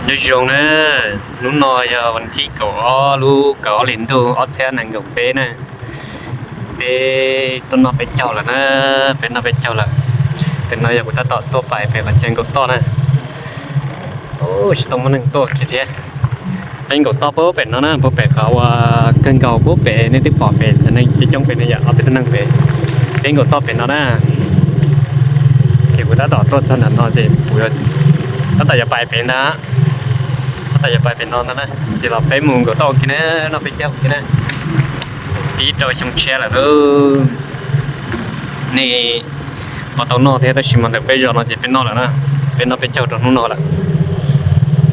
Nyob zoo na, hnub no yog vas thib kaum ob lub kaum ob hlis ntuj ob txhiab nees nkaum peb na. Peb tuaj noj peb caug lawm na, peb noj peb caug lawm. Tam no yog kuv tab tom tuaj pais pem qhov chaw nkaum toj na. Tsis tau muaj neeg tuaj kiag thiab. Peb nkaum toj puag pem no na, puag pem qhov uas kawg nkaus puag pem nej twb pom pem cov neeg coob coob pem no yom, ob peb tug neeg pem. Peb nkaum toj pem no na. Ces kuv tab tom tuaj txog ntawm no ces kuv tab tom yuav pais pem ntag, tab tom yuav pais pem no ntag na. Ces los peb mus nkaum toj kiag na, noj peb caug kiag na. Pib rau xyoo tshiab lawm lauj. Nej puas tau noj thiab, tab sis mas ntawm peb zos no ces peb noj lawm na. Peb noj peb caug rau hnub no lawm.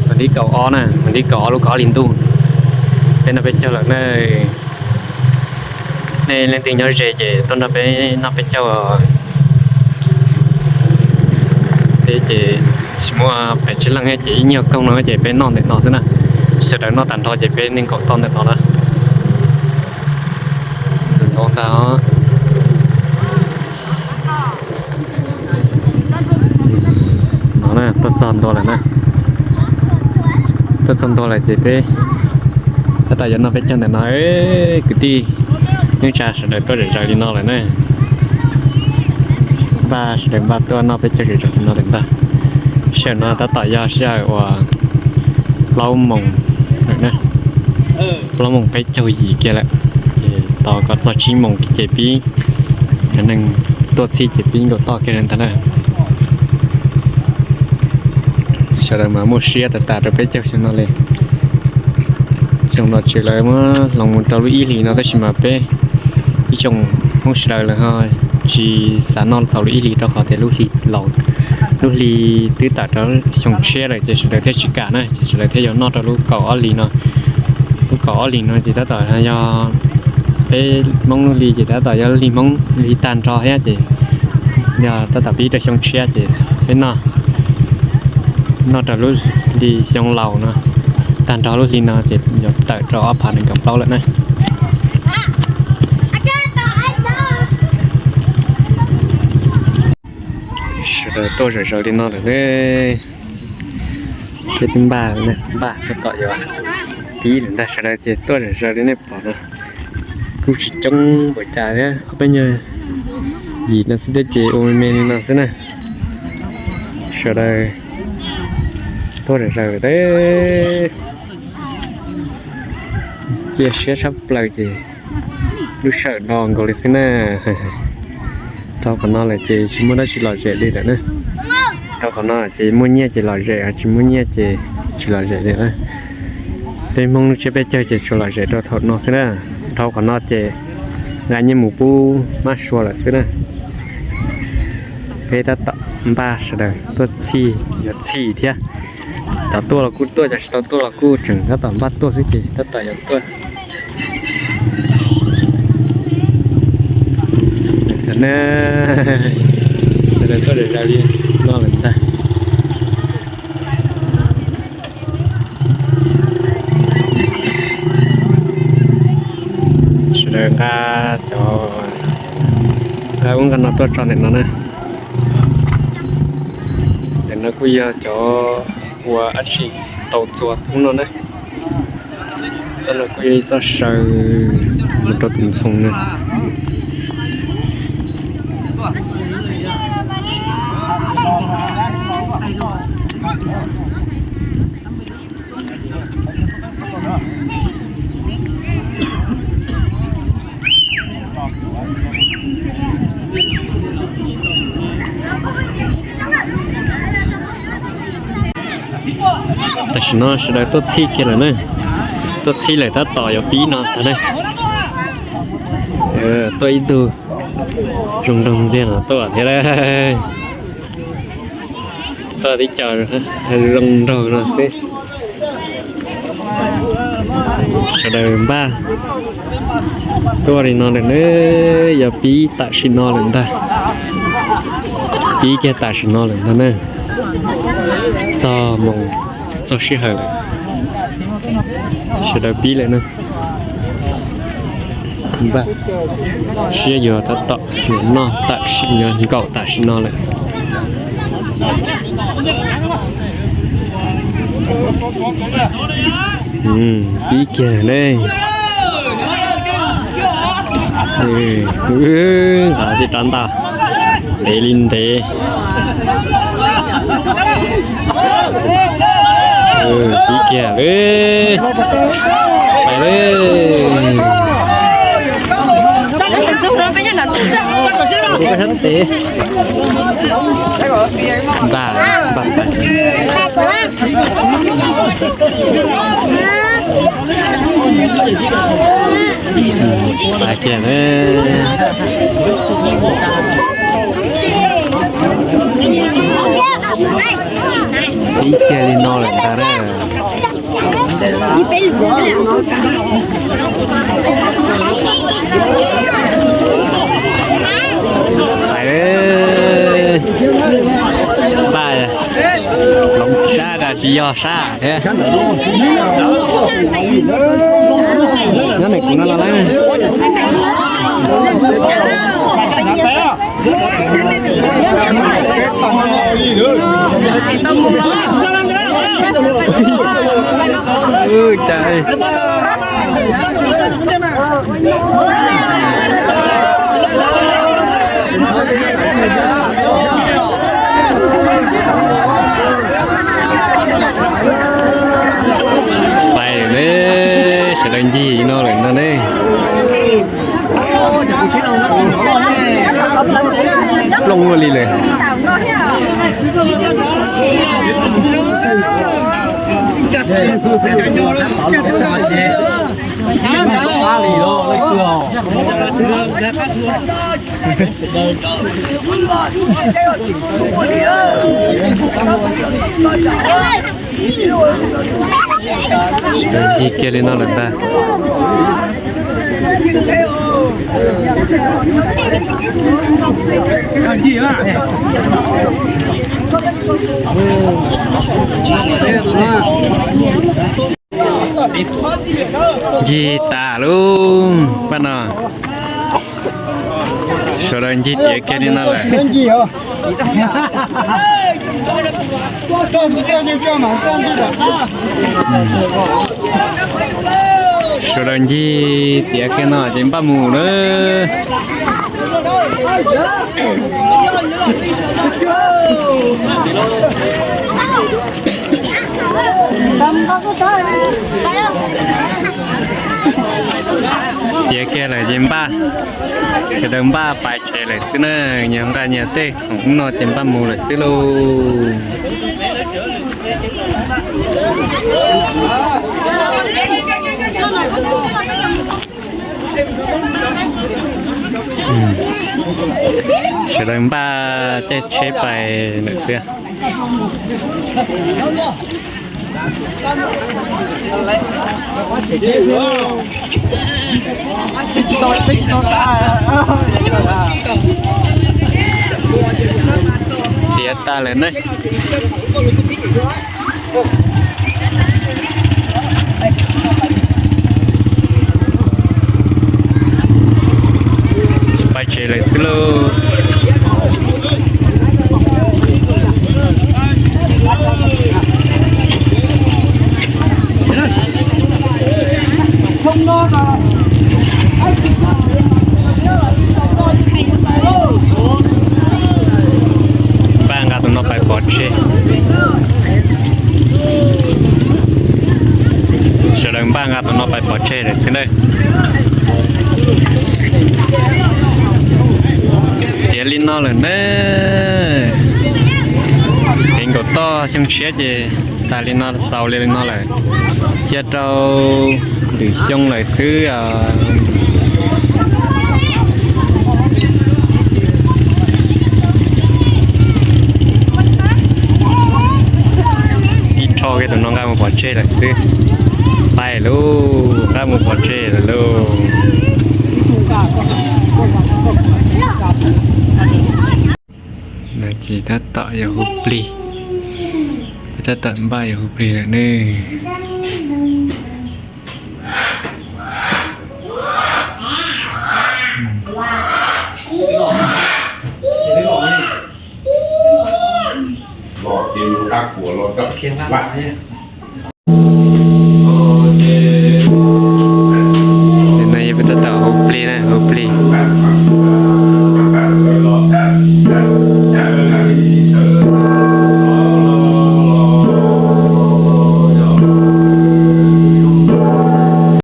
Vas thib kaum ob na, vas thib kaum ob lub kaum ob hlis ntuj, peb noj peb caug lawm na. Nej leej twg nyob ze ces tuaj nrog peb noj peb caug. Peb ces tsis muaj pes tsawg leej thiab ces ib nyuag koog no ces peb noj ntawm no xwb na. Sawv daws noj tag nrho ces peb nkaum toj ntawm no na. Ntau ntag. No na, tuaj txog ntua lawm na. Tuaj txog ntua lawm ces peb tab tom yuav noj peb caug ntawm no. Kwv tij neej tsa sawv daws tuaj zom zaws li no lawm na. Npaj sawv daws npaj tuaj noj peb caug zom zaws li no lawm ntag. Sij hawm no tab tom yog sij hawm uas plaub moos lawm na, plaub moos peb caug yim kiag lawm. Ces tos kom txog tsib moos ces pib, cov neeg tuaj txhij ces pib nkaum toj kiag ntag na. Sawv daws mas muaj siab tas tas rau peb caug xyoo no li. Xyoo no tseem lawv muab hloov mus rau lub ib hlis no tab sis mas peb ib tsoom Hmoob sawv daws lawv ho tsis xav noj thaum lub ib hlis rau qhov tias lub hli laus, lub hli twb tawm rau xyoo tshiab lawm ces sawv daws thiaj tsis kam na, ces sawv daws thiaj yuav noj rau lub kaum ob hlis no. Lub kaum ob hlis no ces tab tom yog peb Hmoob lub hli ces tab tom yog lub hli Hmoob hli tag nrho thiab ces yog tab tom pib rau xyoo tshiab ces peb noj, noj rau lub hli xyoo laus no, tag nrho lub hli no ces yuav tawm rau ob phav nees nkaum plaub lawm na. Sawv daws tuaj zom zaws li no lawm ne. Peb twb npaj, npaj tab tom yuav pib lawm ntag, sawv daws ces tuaj zom zaws li nej pom no. Kuj tsis coob npaum cas thiab, ob peb nyuag yim no xwb thiab ces ua me me li no xwb na. Sawv daws tuaj zom zaws lawm. Cia siab tshaj plaws ces lub sij hawm no nkaus li xwb na. Rau qhov no lawm ces tsis muaj dab tsi lom zem li lawm na. Rau qhov no ces muaj nyiaj ces lom zem, tsis muaj nyiaj ces tsis lom zem li na. Peb Hmoob lub tsiab peb caug ces tsuas lom zem rau thaum no xwb na. Rau qhov no ces nqa nyiaj mus pub mab sua lawm xwb na. Peb tab tom npaj sawv daws tuaj txhij, yuav txhij thiab. Cov tuaj los kuj tuaj, cov tsis tau tuaj los kuj tseem tab tom npaj tuaj xwb ces tab tom yuav tuaj. Sawv daws tuaj zom zaws li no lawm ntag. Sawv daws nqa cov, nqa ub nqa no tuaj tso ntawm no na. Ntawm no kuj yog cov ua dab tsi tau txua hnub no na. Txoj no kuj yog ib txoj saw mus rau tus ntxhoo na. Tam sim no sawv daws tuaj txhij kiag lawm na. Tuaj txhij lawm tab tom yuav pib no ntag na. Tuaj ib tug zoo nraug ntxiag no tuaj thiab lauj. Tuaj tib co zoo nraug no xwb. Sawv daws npaj tuaj li no lawm na, yuav pib tam sim no lawm ntag. Pib kiag tam sim no lawm ntag na. Txog moos, txog sij hawm lawm. Sawv daws pib lawm na. Npaj siab yuav tab tom yuav noj tam sim, yuav nkaum tam sim no lawm. Pib kiag ne. Nqa tib rab ntaj, ntev li ntev. Pib kiag lawm, pais lawm. Npaj, npaj pais. Pais kiag, pib kiag li no lawm ntag na. Pais, npaj, hloov sab tas tsis yog sab thiab. Nyob ntawm kuv no los lawm. Pais lawm ne, sawv daws ncig no lawm no ne. Plooj luaj li lawm. Ncig kiag li no lawm ntag. Ncig tas lub paj no. Sawv daws ncig tiav kiag li no lawm. Sawv daws ncig tiav kiag no ces npaj mus na. Tiav kiag lawm ces npaj, sawv daws npaj pais tsev lawm xwb na. Nyias nqa nyias tej khoom no ces npaj mus lawm xwb lauj. Sawv daws npaj caij tsheb pais lawm xwb. Tiav tas lawm ne. Pais tsev lawm xwb lauj. Npaj nqa tus no pais pov tseg. Sawv daws npaj nqa tus no pais pov tseg lawm xwb na. Tiav li no lawm na. Kev nkaum toj xyoo tshiab ces tas li no, xaus li no lawm. Cia rau lwm xyoo lawm xwb os. Ib rho kiag tus no nqa mus pov tseg lawm xwb. Pais lauj, nqa mus pov tseg lawm lauj. No ces tab tom yuav hu plig, tab tom npaj yuav hu plig lawm ne.